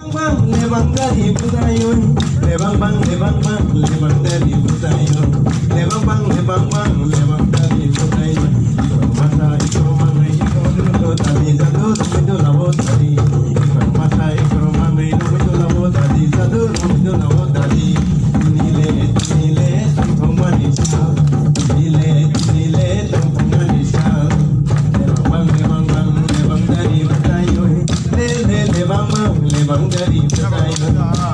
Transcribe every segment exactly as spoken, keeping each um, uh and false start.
Bang, lebang dari Butayoy. Lebang bang, lebang bang, lebang dari Butayoy. Lebang bang, lebang bang, lebang dari Butayoy. Ikro mata, ikro mangai, ikro duduak tadi, jadu, duduak lawo tadi. Ikro mata, ikro mangai, duduak lawo tadi, jadu, duduak lawo tadi. Nile, nile, tongkong manisnyo. Nile, nile, tongkong manisnyo. Lebang bang, lebang bang, lebang dari Butayoy. Le, le, lebang bang, lebang dari Butayoy.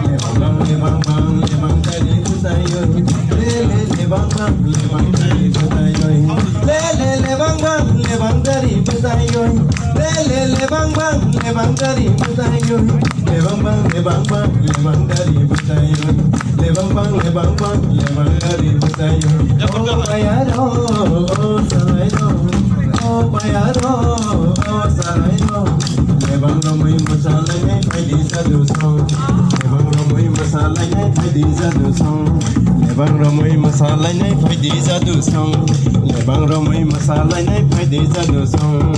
Lebang bang, lebang bang, lebang dari Butayoy. Le, le, lebang bang, lebang dari Butayoy. Le, le, lebang bang, lebang dari Butayoy. Le, le, lebang bang, lebang dari Butayoy. Lebang bang, lebang bang, lebang dari Butayoy. Lebang bang, lebang bang, lebang dari Butayoy. Oh, bayaro, oh, salayo. Oh, bayaro, oh, salayo. Lebang ramai masalah nyai pai di sadusong. Lebang ramai masalah nyai pai di sadusong. Lebang ramai masalah nyai pai di sadusong. Lebang ramai masalah nyai pai di sadusong.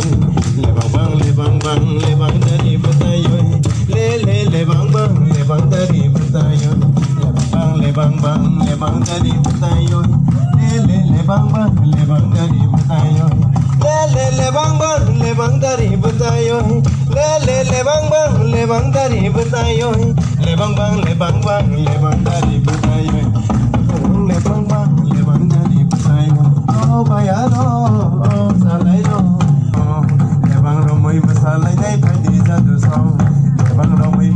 Lebang bang, lebang bang, lebang dari Butayoy. Le, le, lebang bang, lebang dari Butayoy. Lebang bang, lebang bang, lebang dari Butayoy. Le, le, lebang bang, lebang dari Butayoy. Le, le, lebang bang, lebang dari Butayoy. Le, le, lebang bang, lebang dari Butayoy. Lebang bang, lebang bang, lebang dari Butayoy. Lebang bang, lebang dari Butayoy. Oh, bayaro, oh, salayo. Lebang ramai masalah nyai pai di sadusong. Lebang ramai